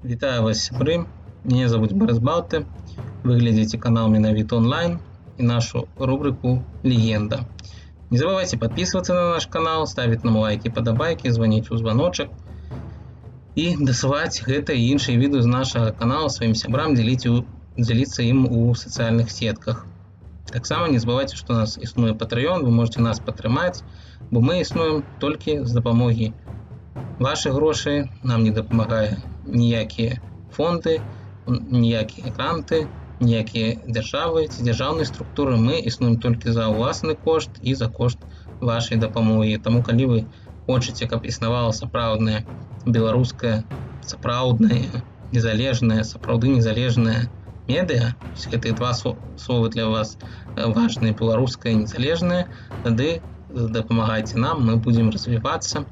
Вітаю вас, сябры. Мяне завуць Барыс Балты. Вы глядзіце канал Менавіта онлайн и нашу рубрику «Легенда». Не забывайте подписываться на наш канал, ставить нам лайки, падабайкі, звонить у звоночек и дасылаць гэта і іншыя відэо з нашага канала сваім сябрам, дзяліцца ім у сацыяльных сетках. Таксама не забывайте, што у нас існуе Patreon, вы можете нас падтрымаць, бо мы існуем толькі з дапамогі вашых грошай, нам не дапамагае ніякія фонды, ніякія гранты, ніякія дзяржавы ці дзяржаўныя структуры. Мы існуем толькі за ўласны кошт і за кошт вашай дапамогі. Таму, калі вы хочаце, каб існавала сапраўдная беларуская, сапраўдная, незалежная, сапраўды незалежная медыа, гэтыя два словы для вас важныя, беларуская, незалежная, тады дапамагайце нам, мы будзем развівацца,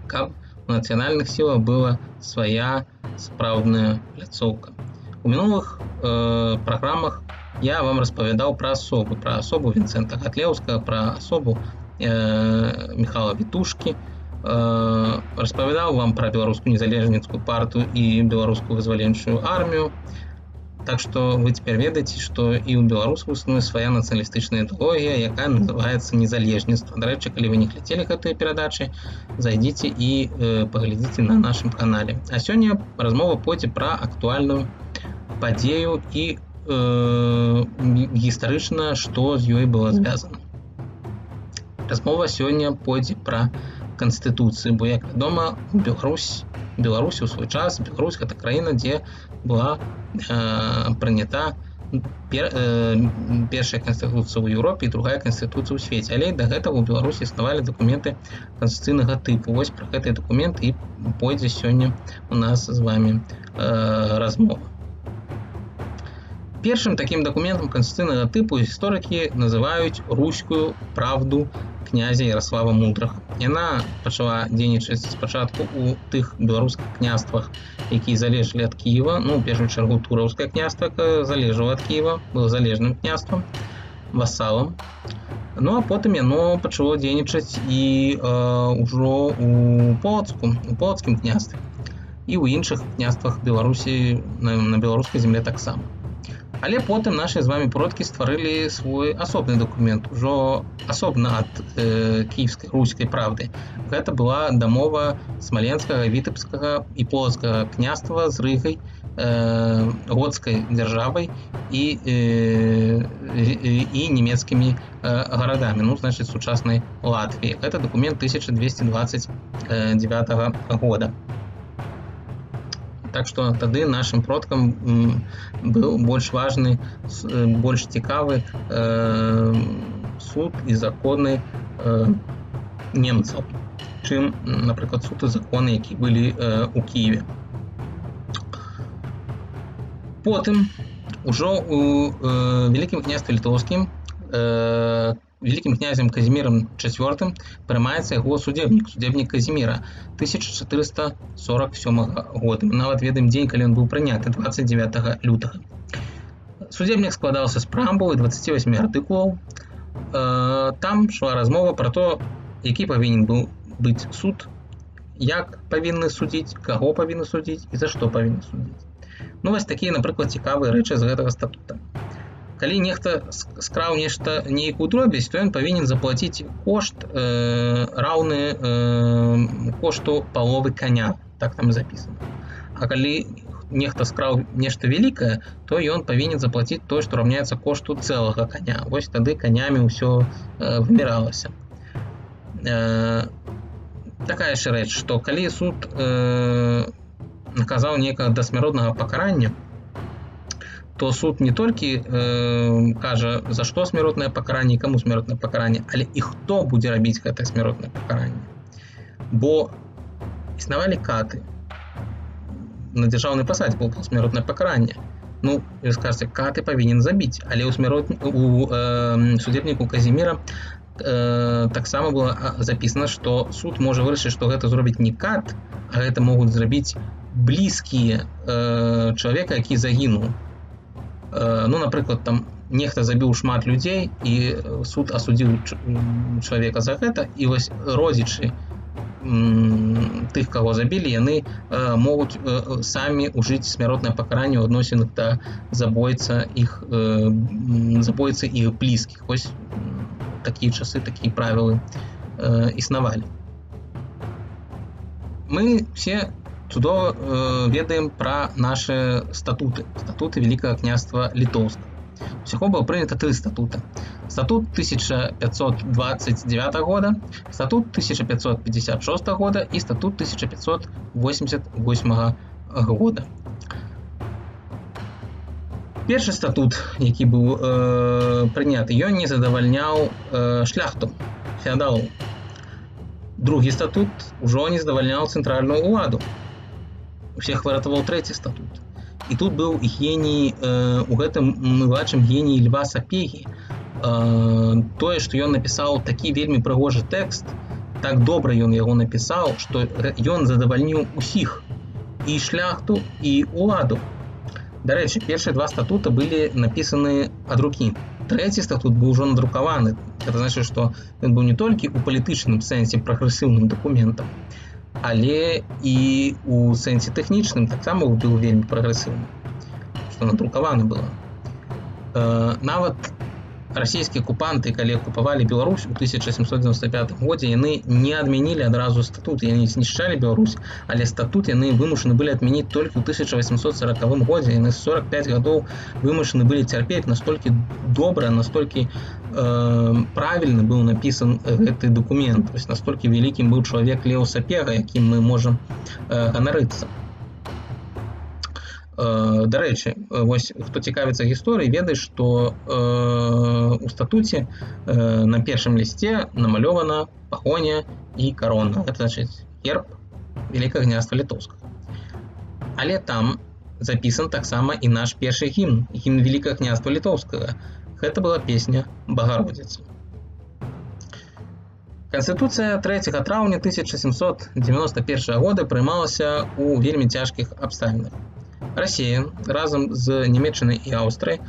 каб у нацыянальных сілах была свая сапраўдная пляцоўка. У мінулых праграмах я вам распавядаў пра асобу Вінцэнта Гатлеўскага, пра асобу Міхала Вітушкі, распавядаў вам пра беларускую незалежніцкую партыю і беларускую вызваленчую армію. Так што вы цяпер ведаеце, што і ў беларусаў існуе свая нацыяналістычная ідэалогія, якая называецца незалежніцтва. Дарэчы, калі вы не глядзелі гэтыя перадачы, зайдзіце і паглядзіце на нашым канале. А сёння размова пойдзе пра актуальную падзею і гістарычна, што з ёй было звязана. Размова сёння пойдзе пра канстытуцыю, бо, як вядома, Беларусі ў свой час, Беларусь — гэта краіна, дзе была прынята першая канстытуцыя ў Еўропе і другая канстытуцыя ў свеце. Але да гэтага ў Беларусі існавалі дакументы канстытуцыйнага тыпу. Вось пра гэтыя дакументы і пойдзе сёння у нас з вами размова. Першым такім дакументам канстытуцыйнага тыпу гісторыкі называюць «Рускую правду» князя Ярослава Мудрага. Яна пачала дзейнічаць спачатку ў тых беларускіх княствах, якія залежалі ад Кіева. Ну, у першую чаргу Тураўскае княства залежала ад Кіева, было залежным княствам, васалам. Ну а потым яно пачало дзейнічаць і ўжо у Полацку, у Полацкім княстве і ў іншых княствах Беларусі, на беларускай земле таксама. Але потым нашы з вами продкі стварылі свой асобны дакумент, ужо асобна ад кіеўскай «Рускай праўды». Гэта была дамова Смаленскага, Віцебскага і Полацкага княства з Рыгай, гоцкай дзяржавай і нямецкімі гарадамі, ну, значит, сучаснай Латвіі. Гэта дакумент 1229 года. Так што тады нашым продкам быў больш важны, больш цікавы суд і законы немцаў, чым, напрыклад, суд і законы, які былі у Кіеве. Потым ужо у Вялікім Княстве Літоўскім вялікім князем Казімірам IV прымаецца яго судебнік, судебнік Казіміра 1447 года. Мы нават ведаем дзень, калі ён быў прыняты, 29 лютага. Судебнік складаўся з преамбулы, 28 артыкулаў. Там шла размова пра то, які павінен быў быць суд, як павінны судзіць, каго павінны судзіць і за што павінны судзіць. Ну, вось такія, напрыклад, цікавыя рэчы з гэтага статута. Калі нехта скраў нешта, нейкую дробязь, то ён павінен заплаціць кошт, раўны кошту паловы коня, так там записано. А калі нехта скраў нешта вялікае, то ён павінен заплаціць тое, што раўняецца кошту цэлага коня. Вось тады канямі ўсё выміралася. Такая яшчэ рэч, што калі суд наказаў некага да смяротнага пакарання, то суд не толькі кажа, за што смяротнае пакаранне і каму смяротнае пакаранне, але і хто будзе рабіць гэтае смяротнае пакаранне. Бо існавалі каты. На дзяржаўнай пасадзе было смяротнае пакаранне. Ну, вы скажаце, каты павінен забіць, але ў судебніку Казіміра таксама было записано, што суд можа вырашыць, што гэта зробіць не кат, а гэта могуць зрабіць блізкія чалавека, які загінуў. Ну, напрыклад, там нехта забіў шмат людзей, і суд асудзіў чалавека за гэта, і вось родзічы тых, каго забілі, яны могуць самі ўжыць смяротнае пакаранне ў адносінах да забойцы іх блізкіх. Вось такія часы, такія правілы існавалі. Мы все цудова ведаем пра нашы статуты, статуты Вялікага Княства Літоўскага. Усяго было прынята тры статута. Статут 1529 года, статут 1556 года і статут 1588 года. Першы статут, які быў прыняты, ён не задавальняў шляхту, феадалаў. Другі статут ужо не задавальняў цэнтральную ўладу. Усех выратаваў трэці статут. І тут быў геній, у гэтым мы бачым геній Льва Сапегі. Тое, што ён напісаў такі вельмі прыгожы тэкст, так добра ён яго напісаў, што ён задавальніў усіх, і шляхту, і уладу. Дарэчы, першыя два статута былі напісаны ад рукі. Трэці статут быў ужо надрукаваны. Это значит, што ён быў не толькі ў палітычным сэнсе прагрэсіўным дакументам, але і у сэнсе тэхнічным таксама быў вельмі прагрэсіўны, што надрукаваны было. Нават расійскія акупанты, калі акупавалі Беларусь у 1795 годзе, яны не адмянілі адразу статут, яны знішчалі Беларусь, але статут яны вымушаны былі адмяніць толькі ў 1840 годзе. Яны 45 гадоў вымушаны былі цярпець, настолькі добра, настолькі правільна быў напісан гэты дакумент. Вось настолькі вялікім быў чалавек Леў Сапега, якім мы можам ганарыцца. Дарэчы, вось хто цікавіцца гісторыяй, ведае, што у статуце на першым лісце намалёвана пагоня і карона. Гэта значыць герб Вялікага Княства Літоўскага. Але там запісан таксама і наш першы гімн, гімн Вялікага Княства Літоўскага. Гэта была песня «Багародзіцы». Канстытуцыя 3 траўня 1791 года прымалася ў вельмі цяжкіх абставінах. Расія разам з Нямеччынай і Аўстрыяй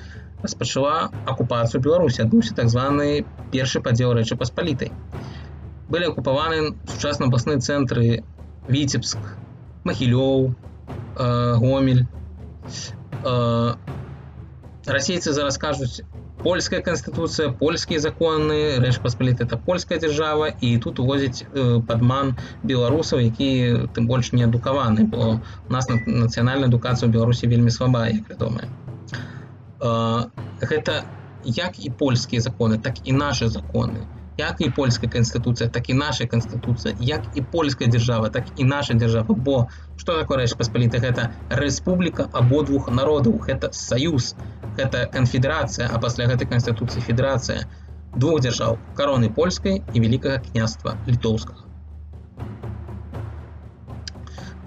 распачала акупацыю Беларусі, адбыўся так званы першы падзел Рэчы Паспалітай. Былі акупаваны сучасна абласныя цэнтры Віцебск, Магілёў, Гомель. Расейцы зараз кажуць: польская канстытуцыя, польскія законы, Рэч Паспаліта — это польская дзяржава, і тут увозіць падман беларусаў, якія тым больш не адукаваны, бо у нас нацыянальная адукацыя ў Беларусі вельмі слабая, як вядомая. Гэта як і польскія законы, так і нашы законы, як і польская канстытуцыя, так і наша канстытуцыя, як і польская дзяржава, так і наша дзяржава. Бо што такое Рэч Паспаліта? Гэта рэспубліка абодвух народаў, гэта саюз, гэта канфедэрацыя, а пасля гэтай канстытуцыі федэрацыя двух дзяржаў: Кароны Польскай і Вялікага Княства Літоўскага.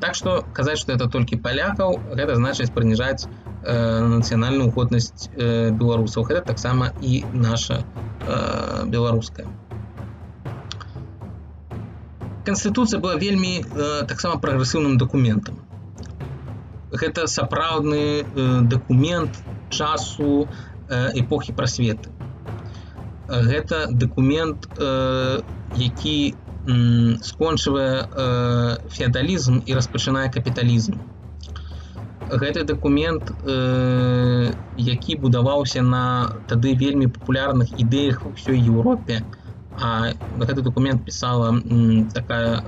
Так што казаць, што это толькі палякаў, гэта значыць прыніжаць нацыянальную годнасць беларусаў. Гэта таксама і наша беларуская. Канстытуцыя была вельмі таксама прагрэсіўным дакументам. Гэта сапраўдны дакумент часу эпохі Прасветы. Гэта дакумент, які скончвае феадалізм і распачынае капіталізм. Гэты дакумент, які будаваўся на тады вельмі папулярных ідэях ва ўсёй Еўропе, а гэты дакумент пісала такая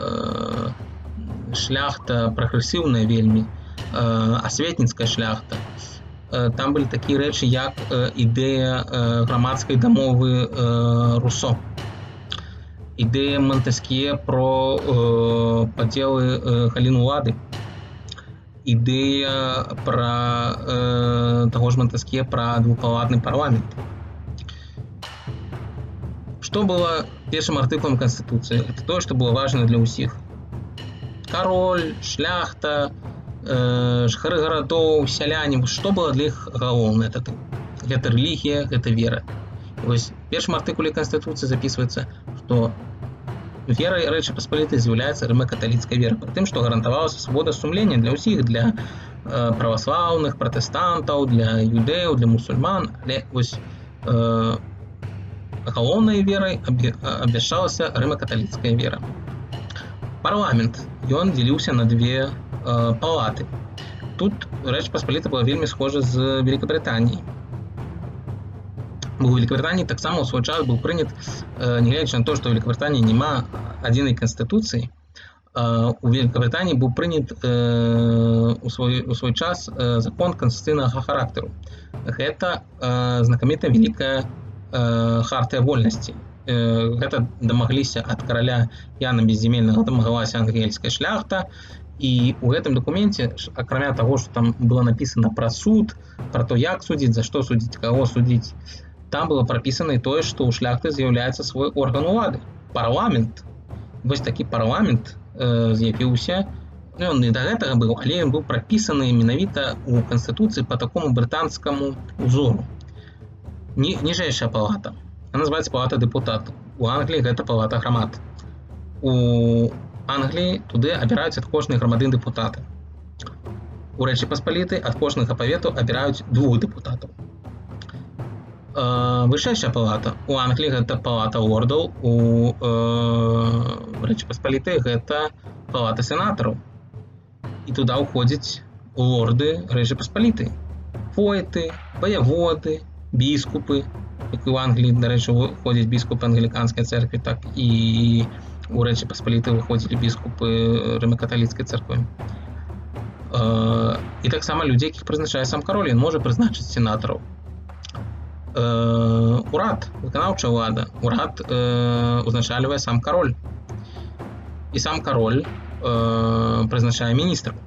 шляхта прагрэсіўная вельмі, асветніцкая шляхта. Там былі такія рэчы, як ідэя грамадскай дамовы Русо, ідэя Мантэскье про падзелы галін улады, ідэя пра таго ж Мантэскье пра двухпалатны парламент. Што было першым артыкулам Канстытуцыі? Это тое, што было важна для ўсіх. Кароль, шляхта, жыхары гарадоў, сяляне, што было для іх галоўнае тады? Гэта рэлігія, гэта вера. І вось в першым артыкуле Канстытуцыі записывается, што верай Рэчы Паспалітай з'яўляецца рыма-каталіцкая вера, пры тым, што гарантавалася свабода сумлення для ўсіх, для праваслаўных, пратэстантаў, для юдэяў, для мусульман, але вось галоўнай верай абвяшчалася рыма-каталіцкая вера. Парламент, ён дзеліўся на две палаты. Тут Рэч Паспаліта была вельмі схожа з Великабрытаніяй. У Великабрытаніі таксама ў свой час быў прынят, нягледзячы на то, што ў Великабрытаніі няма адзінай канстытуцыі, у Великабрытаніі быў прынят у свой час закон канстытуцыйнага характару. Гэта знакамітая Вялікая хартыя вольнасці. Гэта дамагліся ад караля Яна Безземельнага, дамагалася ангельская шляхта. І ў гэтым дакуменце, акрамя таго, што там было напісана пра суд, пра то, як судзіць, за што судзіць, каго судзіць, там было прапісана і тое, што ў шляхты з'яўляецца свой орган улады — парламент. Вось такі парламент з'явіўся. Ну, ён і да гэтага быў, але ён быў прапісаны менавіта ў канстытуцыі по такому брытанскаму узору. Ніжэйшая палата, она называется палата дэпутатаў. У Англіі гэта палата грамад. У Англіі туды абіраюць ад кожнай грамады дэпутаты. У Рэчы Паспалітай ад кожнага павету абіраюць двух дэпутатаў. Вышэйшая палата. У Англіі гэта палата лордаў, у Рэчы Паспалітай гэта палата сенатараў. І туда ўходзяць лорды Рэчы Паспалітай, войты, ваяводы, біскупы. Як і ў Англіі, дарэчы, ходзяць біскупы англіканскай церквы, так і у Рэчы Паспалітай выходзілі біскупы рымакаталіцкай царквы. І таксама людзей, якіх прызначае сам кароль, ён можа прызначыць сенатараў. Урад, выканаўчая ўлада. Урад узначальвае сам кароль. І сам кароль прызначае міністраў.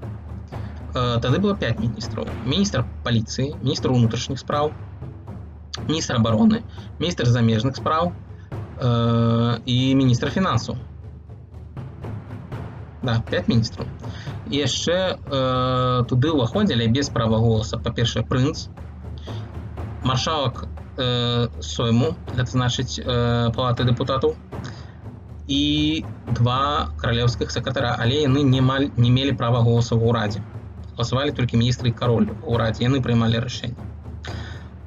Тады было 5 міністраў: міністр паліцыі, міністр унутрашніх спраў, міністр абароны, міністр замежных спраў і міністр фінансаў. Да, 5 міністраў. І яшчэ туды ўваходзілі без права голаса, па-першае, прынц, маршалак сойму, гэта значыць палаты дэпутатаў, і два каралеўскіх сакратара, але яны не мелі права голаса ў урадзе. Галасавалі толькі міністры і кароль у урадзе, яны прымалі рашэнне.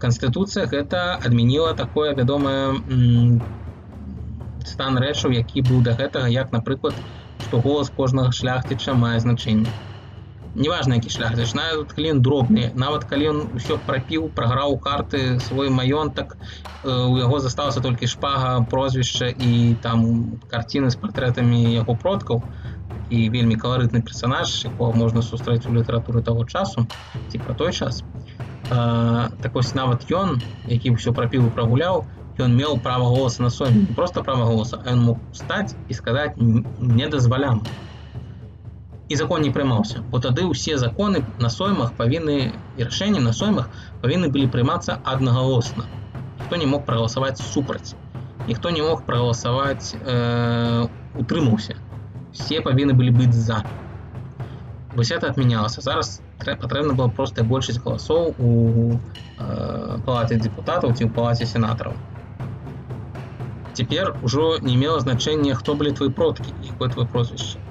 Канстытуцыя гэта адмяніла такое вядомае стан рэчаў, які быў да гэтага, як, напрыклад, што голас кожнага шляхціча мае значэнне. Неважна, які шляхціч, нават калі ён дробны, нават калі ён усё прапіў, праграў карты, свой маёнтак, у яго засталася толькі шпага, прозвішча і там карціны з партрэтамі яго продкаў, і вельмі каларытны персанаж, якога можна сустрэць у літаратуры таго часу ці пра той час. Так вось, нават ён, які ўсё прапіў і прагуляў, ён меў права голаса на сойме, не просто права голаса, а ён мог устаць і сказаць: «Не дазвалям». І закон не прымаўся, бо тады ўсе законы на соймах павінны і рашэнні на соймах павінны былі прымацца аднагалосна. Ніхто не мог прагаласаваць супраць, ніхто не мог прагаласаваць утрымаўся, все павінны былі быць за. Вось это адмянялася. Зараз патрэбна была простая большасць галасоў у палаце депутатаў ці ў палаце сенатараў. Цяпер ужо не мела значэння, хто былі твои продкі, якое твоё прозвішча.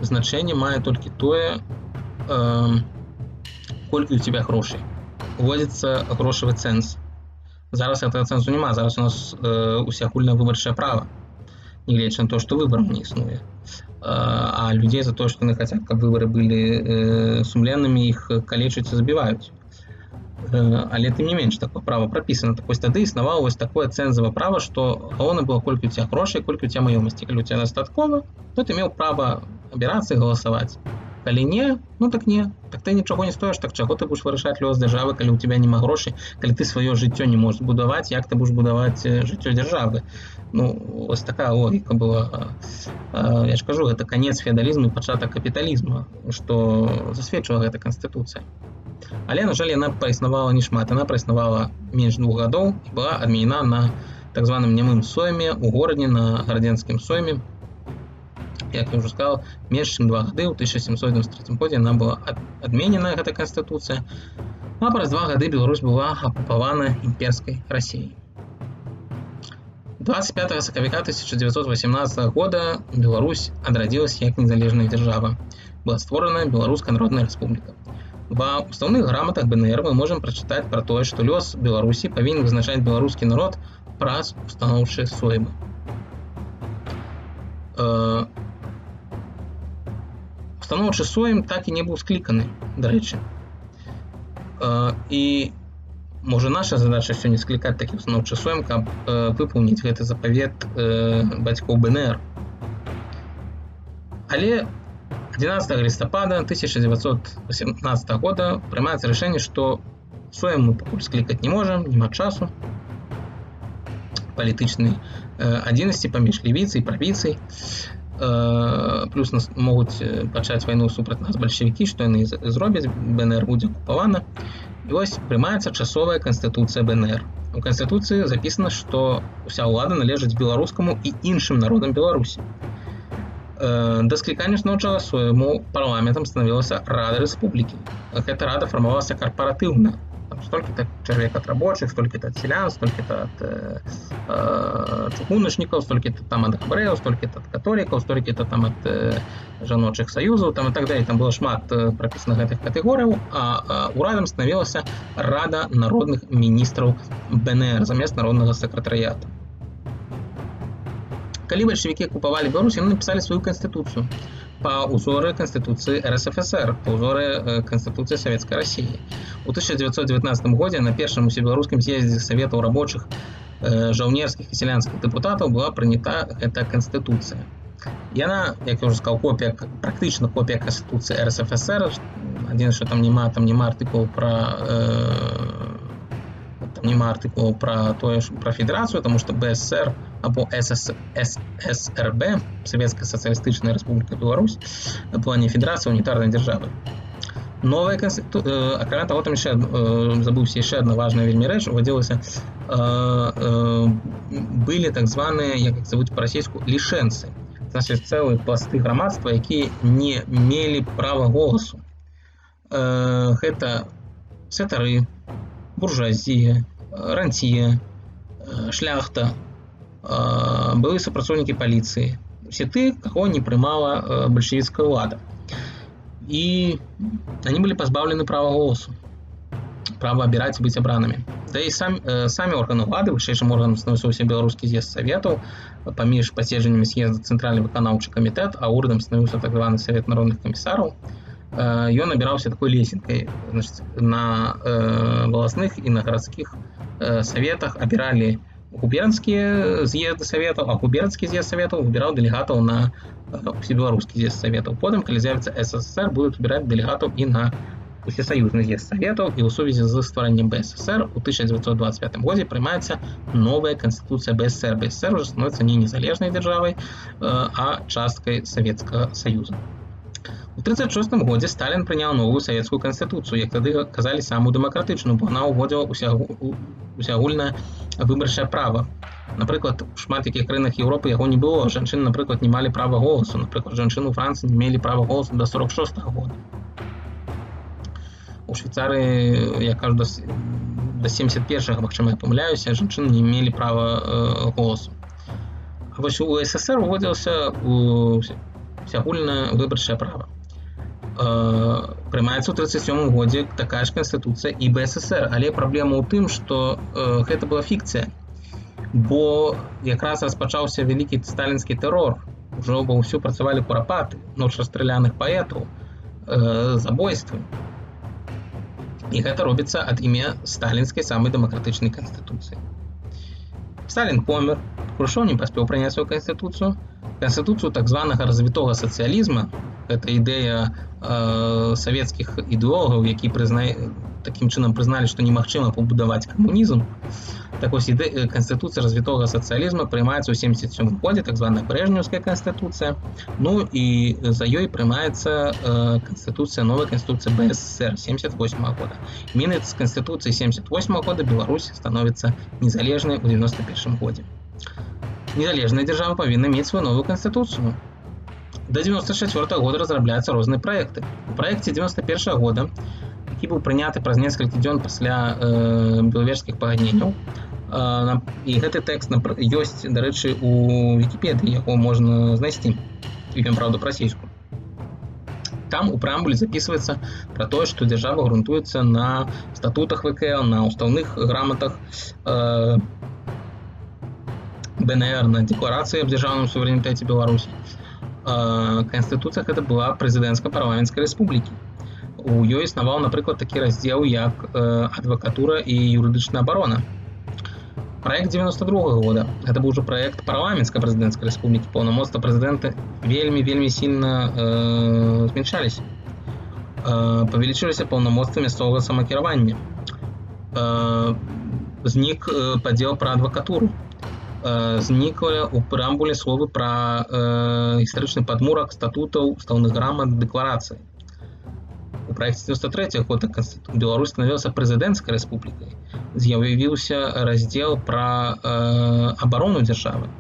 Значэнне мае толькі тое, колькі у тебя грошай. Уводзіцца грошавы цэнз. Зараз этого цэнзу няма, зараз у нас усеагульнае выбарчае права, нягледзячы на то, што выбараў не існуе. А людзей за то, што яны хотят, каб выбары былі сумленнымі, іх калечаць і забіваюць. Але тым не менш такое права прапісана. Так вось, тады існавала вось такое цэнзавае права, што галоўнае было, колькі у тебя грошай, колькі у тебя маёмасці. Калі у тебя дастаткова, то ты меў права абірацца і галасаваць. Калі не, ну так не, так ты нічога не стоіш, так чаго ты будешь вырашаць лёс дзяржавы, калі у тебя няма грошай, калі ты сваё жыццё не можаш будаваць, як ты будешь будаваць жыццё дзяржавы? Ну, ось такая логіка была. Я ж кажу, гэта канец феадалізму і пачатак капіталізму, што засведчыла гэта канстытуцыя. Але, на жаль, яна праіснавала не шмат, яна праіснавала менш 2 гадоў і была адменена на так званым нямым сойме у Горадні, на Гарадзенскім сойме. Як я уже сказал, менш чым 2 гады, ў 1793 годзе яна была адменена, гэта канстытуцыя. А праз 2 гады Беларусь была акупавана імперскай Расіяй. 25 сакавіка 1918 года Беларусь адрадзілася як незалежная дзяржава. Была створана Беларуская Народная Рэспубліка. Ва уставных граматах БНР мы можам прачытаць пра тое, што лёс Беларусі павінен вызначаць беларускі народ праз устаноўчыя соймы. Устаноўчы сойм так і не быў скліканы, дарэчы. І можа, наша задача сёння склікаць такі устаноўчы сойм, каб выпаўніць гэты запавет бацькоў БНР. Але 11 лістапада 1918 года прымаецца рашэнне, што сойм мы пакуль склікаць не можам, няма часу, палітычнай адзінасці паміж левіцай і правіцай. Плюс нас могуць пачаць вайну супраць нас бальшавікі, што яны зробяць, БНР будзе акупавана. І вось прымаецца часовая канстытуцыя БНР. У канстытуцыі запісана, што ўся ўлада належыць беларускаму і іншым народам Беларусі. Да склікання устаноўчага сойму парламентам станавілася Рада Рэспублікі. Гэта рада фармавалася карпаратыўна. Там столькі-то чалавек ад рабочых, столькі-то ад сялян, столькі-то ад чыгуначнікаў, столькі-то там ад габрэяў, столькі-то ад католікаў, столькі-то там ад жаночых саюзаў, там і так далее. Там было шмат прапісана гэтых катэгорыяў, а урадам станавілася Рада народных міністраў БНР замест народнага сакратарыята. Калі бальшавікі акупавалі Беларусь, яны напісалі сваю канстытуцыю па ўзоры канстытуцыі РСФСР, па ўзоры канстытуцыі Савецкай Расіі. У 1919 годзе на першым усебеларускім з'ездзе саветаў рабочых, жаўнерскіх і сялянскіх дэпутатаў была прынята гэта канстытуцыя. Яна, як я ўжо сказаў, копія, практычна копія канстытуцыі РСФСР. Адзін, што там няма артыкулаў пра тое, пра федэрацыю, таму што БССР або СССРБ, Савецкая Сацыялістычная Рэспубліка Беларусь, была не федэрацыя, унітарнай дзяржавы. Новая канстыту... Акрамя таго, там яшчэ забыўся, яшчэ одна важная вельмі рэч уводзілася: былі так званыя, як іх завуць па-расейску, лішэнцы, значит, цэлыя пласты грамадства, якія не мелі права голасу. Гэта святары, буржуазія, рантье, шляхта, былыя супрацоўнікі паліцыі, усе тыя, каго не прымала бальшавіцкая ўлада. І они былі пазбаўлены права голосу, права абіраць і быць абранымі. Да і самі органы ўлады: вышэйшым органам становіцца ўсебеларускі з'езд саветаў паміж паседжаннямі съезда, цэнтральны выканаўчы камітэт, а урадам становіўся так званы Савет народных камісараў. Ён абіраўся такой лесенкай: значит, на валасных і на гарадскіх саветах абіралі губернскія з'езды саветаў, а губернскі з'езд саветаў выбіраў дэлегатаў на усебеларускі з'езд саветаў. Потым, калі з'явіцца СССР, будуць выбіраць дэлегатаў і на усесаюзны з'езд саветаў. І ў сувязі з стварэннем БССР у 1925 годзе прымаецца новая канстытуцыя БССР. БССР уже становится не незалежнай дзяржавай, а часткай Савецкага Саюза. У 1936 годзе Сталін прыняў новую савецкую канстытуцыю, як тады казалі, самую дэмакратычную, бо она ўводзіла усеагульнае выбарчае права. Напрыклад, у шмат якіх краінах Еўропы яго не было. Жанчыны, напрыклад, не мелі права голасу. Напрыклад, жанчыны ў Францыі не мелі права голасу до 46 -го года. У Швейцарыі, я кажу, до 71, магчыма, я памыляюся, жанчыны не мелі права голосу. А вось у СССР уводзілася усеагульнае выбарчае права. Прымаецца ў 37 годзе такая ж канстытуцыя і БССР, але праблема ў тым, што гэта была фікцыя, бо якраз распачаўся вялікі сталінскі тэрор, ужо ўсю працавалі Курапаты, ноч расстраляных паэтаў, забойствы. І гэта робіцца ад імя сталінскай самай дэмакратычнай канстытуцыі. Сталін помер, Хрушчоў не паспеў прыняць сваю канстытуцыю. Канстытуцыю так званага развітога сацыялізма, это ідэя савецкіх ідэолагаў, які такім чынам прызналі, што немагчыма пабудаваць камунізм. Так вось, канстытуцыя развітога сацыялізма прымаецца ў 77 годзе, так званая брэжнеўская канстытуцыя. Ну і за ёй прымаецца канстытуцыя, новая канстытуцыя БССР 78 -го года. Менавіта з канстытуцыі 78 -го года Беларусь становіцца незалежнай у 91 годзе. Незалежная дзяржава павінна мець сваю новую канстытуцыю. До 94 -го года разрабляюцца розныя праекты. У праекце 91 -го года, які быў прыняты праз некалькі дзён пасля белавежскіх пагадненняў, і гэты тэкст ёсць, дарэчы, у Вікіпедыі, яго можна знайсці, ён, праўда, па-расейску. Там у прэамбуле записывается про тое, што дзяржава грунтуецца на статутах ВКЛ, на уставных грамотах БНР, на дэкларацыі аб дзяржаўным суверэнітэце Беларусі. Канстытуцыя гэта была прэзідэнцка-парламенцкай рэспублікі. У ёй існаваў, напрыклад, такі раздзел, як адвакатура і юрыдычная абарона. Праект 92 года — гэта быў ужо праект парламенцка-прэзідэнцкай рэспублікі. Паўнамоцтва прэзідэнта вельмі, вельмі сильно змяншаліся. Павялічыліся паўнамоцтвы мясцовага самакіравання. Знік падзел пра адвакатуру. Знікла ў прэамбуле словы пра гістарычны падмурак статутаў, устаўных грамат, дэкларацыі. У праекце 93 года Беларусь становілася прэзідэнцкай рэспублікай. З'явіўся раздзел пра абарону дзяржавы.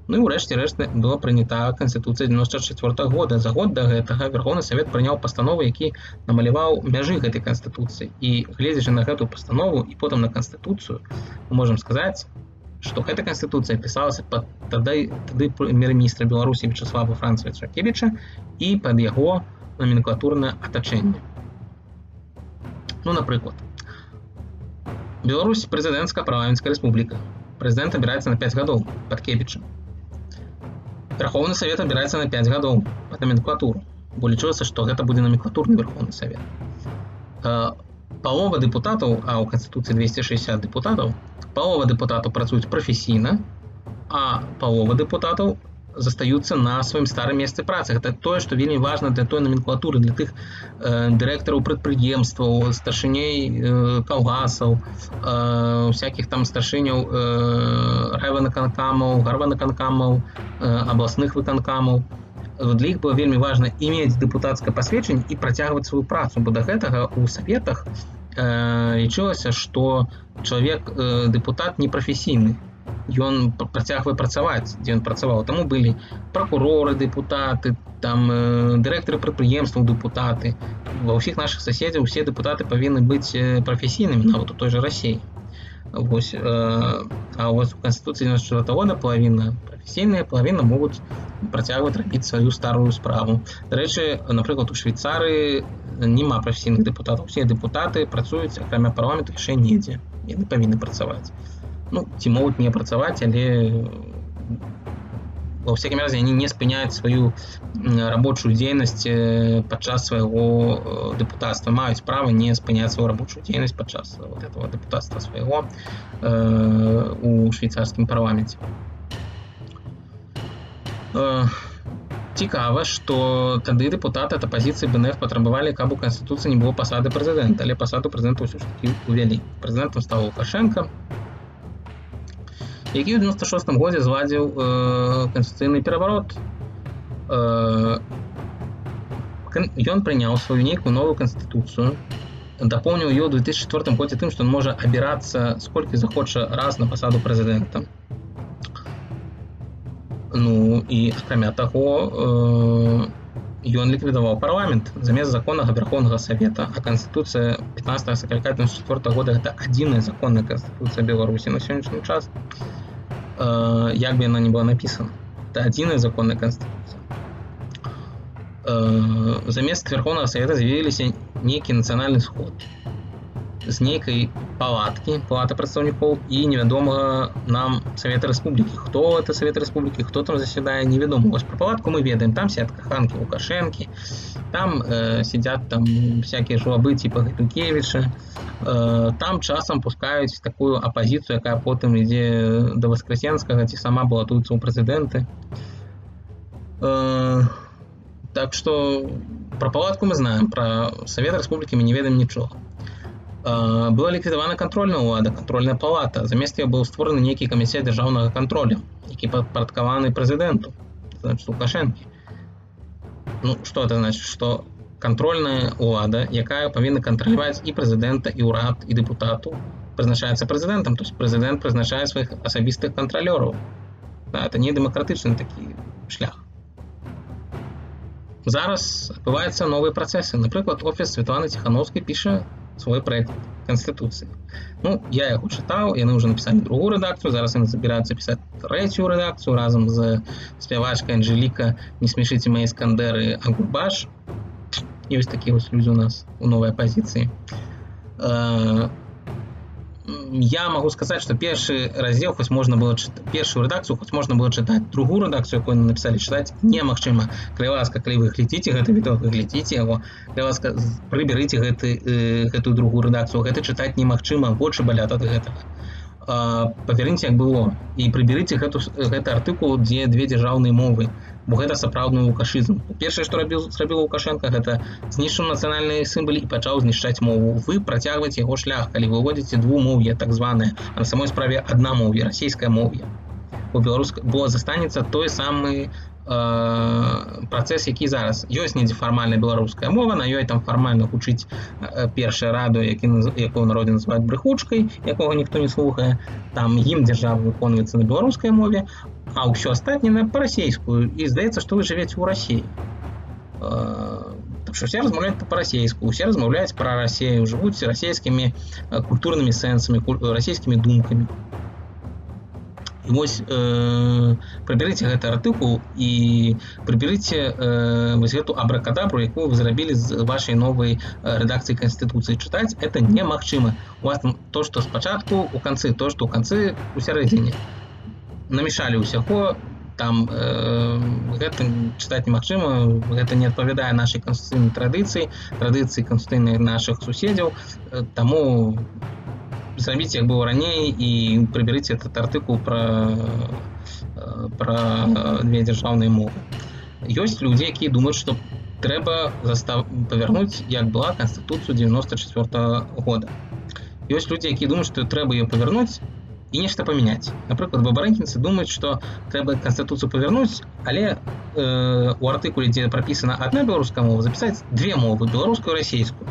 Ну і ўрэшце рэшт была прынята Канстытуцыя 94 года. За год да гэтага Верховны Савет прыняў пастанову, які намаляваў мяжы гэтай канстытуцыі. І, гледзячы на гэту пастанову і потым на канстытуцыю, мы можам сказаць, што гэта канстытуцыя пісалася пад тады прэм'ер-міністра Беларусі Вячаслава Францавіча Кебіча і пад яго наменклатурнае атачэнне. Ну, напрыклад, Беларусь — прэзідэнцкая парламенцкая рэспубліка. Прэзідэнт абіраецца на 5 гадоў пад Кебіча. Верховны Савет абіраецца на 5 гадоў пад наменклатуру. Бо лічылася, што гэта будзе наменклатурны Верховны Савет. Палова дэпутатаў, а ў Канстытуцыі 260 дэпутатаў, палова дэпутатаў працуюць прафесійна, а палова дэпутатаў застаюцца на сваім старым месцы працы. Гэта тое, што вельмі важна для той наменклатуры, для тых дырэктараў прадпрыемстваў, старшыней калгасаў, всяких там старшыняў райвыканкамаў, гарвыканкамаў, абласных выканкамаў. Для іх было вельмі важна иметь дэпутацкае пасведчанне і працягваць сваю працу, бо да гэтага ў саветах лічылася, што чалавек дэпутат непрафесійны, ён працягвае працаваць, дзе ён працаваў. Таму былі пракуроры дэпутаты, там дырэктары прадпрыемстваў дэпутаты. Ва ўсіх нашых суседзяў усе дэпутаты павінны быць прафесійнымі, нават у той жа Расіі. Вось, а вось у Канстытуцыі 94 года палавіна прафесійная, палавіна могуць працягваць рабіць сваю старую справу. Дарэчы, напрыклад, у Швейцарыі няма прафесійных дэпутатаў, усе дэпутаты працуюць акрамя парламенту яшчэ недзе, яны павінны працаваць. Ну, ці могуць не працаваць, але ва всякім разе они не спыняюць сваю рабочую дзейнасць падчас свайго дэпутацтва, маюць права не спыняць сваю рабочую дзейнасць падчас вот этого дэпутацтва свайго у швейцарскім парламенце. Цікава, што тады дэпутаты ад апазіцыі БНФ патрабавалі, каб у канстытуцыі не было пасады прэзідэнта, але пасаду прэзідэнта ўсё ж такі увялі. Прэзідэнтам стаў Лукашэнка, які ў 96 годзе зладзіў канстытуцыйны пераварот. Ён прыняў сваю нейкую новую канстытуцыю, дапоўніў ее ў 2004 годзе тым, што он можа абірацца сколькі захоча раз на пасаду прэзідэнта. Ну і, акрамя таго, ён ліквідаваў парламент. Замест законнага Верховнага Савета, а канстытуцыя 15 сакавіка 94 года — гэта адзіная законная канстытуцыя Беларусі на сённяшні час, як бы яна не была напісана, это адзіная законная канстытуцыя, замест Верховнага Савета з'явіліся нейкі нацыянальны сход з нейкай палаткі, палата прадстаўнікоў, і невядомага нам Савета Рэспублікі. Хто это Савет Рэспублікі, хто там заседае, невядома. Вось пра палатку мы ведаем: там сядзяць каханкі Лукашэнкі, там сидят там всякие жлобы типа Гайдукевича, там часам пускаюць такую апазіцыю, якая потым ідзе да Васкрасенскага ці сама балатуецца ў прэзідэнты. Так что про палатку мы знаем, про Совет Республики мы не ведаем нічога. Была ліквідавана кантрольная ўлада, кантрольная палата. Замест яе быў створаны нейкі камітэт дзяржаўнага кантролю, які падпарадкаваны прэзідэнту, значит, Лукашэнкі. Ну, что это значит? Что кантрольная ўлада, якая павінна кантраляваць і прэзідэнта, і ўрад, і дэпутатаў, прызначаецца прэзідэнтам, то есть прэзідэнт прызначае сваіх асабістых кантралёраў. Да, это не дэмакратычны такі шлях. Зараз адбываюцца новыя працэсы. Напрыклад, офіс Светланы Ціхановскай піша свой проект канстытуцыі. Ну, я яго чытаў, яны ўжо напісалі другую рэдакцыю, зараз яны збіраюцца пісаць трэцюю рэдакцыю разам з спявачкай Анжеліка «Не смешите мои Искандеры» Агурбаш. Ёсць такія вось людзі у нас у новай апазіцыі. Я могу сказаць, что першы раздзел хоць можна было, першую рэдакцыю хоць можна было чытаць, другую рэдакцыю, якую напісалі, чытаць немагчыма. Калі ласка, калі вы глядзіце гэта відэо, вы глядзіце яго, калі ласка, прыбярыце гэтую другую рэдакцыю, гэта чытаць немагчыма, вочы балят ад гэтага. Павярніце, як было, і прыбярыце гэты артыкул, дзе две дзяржаўныя мовы, бо гэта сапраўдны лукашызм. Першае, што зрабіў Лукашенко, гэта знішчыў нацыянальныя сімвалы і пачаў знішчаць мову. Вы працягваеце яго шлях, калі вы выводзіце двумоўе так званае, а на самой справе аднамоўе, расійскае моўе. Бо беларуска, бо застанецца той самы працэс, які зараз ёсць, недзе фармальна беларуская мова, на ёй там фармальна гучыць Першае радыё, якого народе называюць брыхучкай, якога ніхто не слухае, там гімн дзяржавы выконваецца на беларускай мове, а ўсё астатняе на па-расейскую, і здаецца, што вы жывеце ў Расіі. Так што все размаўляюць па-расейску, усе размаўляюць пра Расею, жывуць расійскімі культурнымі сэнсамі, расійскімі думкамі. І вось прыбярыце гэты артыкул і прыбярыце вось гэту абракадабру, якую вы зрабілі з вашай новай рэдакцыі канстытуцыі. Чытаць это немагчыма. У вас там то, што спачатку, у канцы, то, што ў канцы, у сярэдзіне. Намешалі ўсяго, там гэта чытаць немагчыма, гэта не адпавядае нашай канстытуцыйнай традыцыі, традыцыі канстытуцыйнай нашых суседзяў, таму зрабіце, як было раней, і прыбярыце этот артыкул пра две дзяржаўныя мовы. Ёсць людзі, якія думаюць, што трэба павярнуць, як была, канстытуцыю 94 года. Ёсць людзі, якія думаюць, што трэба ее павярнуць і нешта памяняць. Напрыклад, бабарыкінцы думаюць, што трэба канстытуцыю павярнуць, але у артыкуле, дзе прапісана адна беларуская мова, запісаць две мовы, беларускую і расійскую.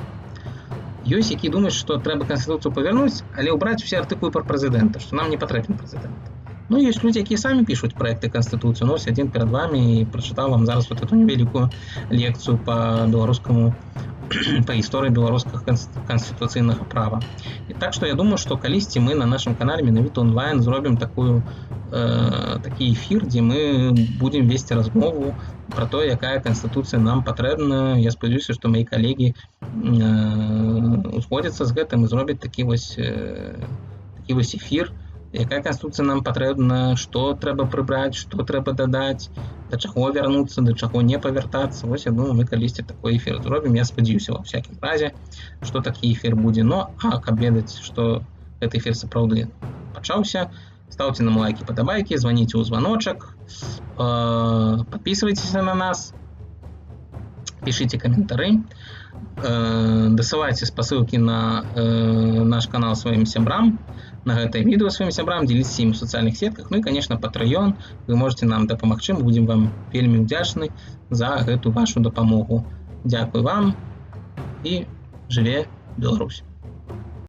Ёсць, якія думаюць, што трэба канстытуцыю павярнуць, але ўбраць усе артыкулы пра прэзідэнта, што нам не патрэбен прэзідэнт. Ну, ёсць людзі, якія самі пішуць праекты канстытуцыі. Ну, ось адзін перад вамі і прачытаў вам зараз вот эту невялікую лекцыю по беларускаму, па гісторыі беларускага канстытуцыйнага права. І так што я думаю, што калісьці мы на нашым канале Менавіта онлайн зробім такі эфір, дзе мы будзем весці размову пра то, якая канстытуцыя нам патрэбна. Я спадзяюся, што мои калегі узгодзяцца з гэтым і зробяць такі вось эфір, якая канстытуцыя нам патрэбна, што трэба прыбраць, што трэба дадаць, да чаго вярнуцца, да чаго не павяртацца. Вось я думаю, мы калісьці такой эфір зробім. Я спадзяюся, ва всякім разе, што такі эфір будзе. Но а каб ведаць, што гэты эфір сапраўды пачаўся, ставце нам лайки, падабайкі, звоните ў званочак, подписывайтесь на нас, пишите каментары, дасылайце спасылкі на наш канал сваім сябрам, на гэтае відэо сваім сябрам, делитесь ім у сацыяльных сетках, ну і, конечно, Patreon, вы можете нам дапамагчы, мы будем вам вельмі ўдзячны за гэту вашу дапамогу. Дзякуй вам, і жыве Беларусь!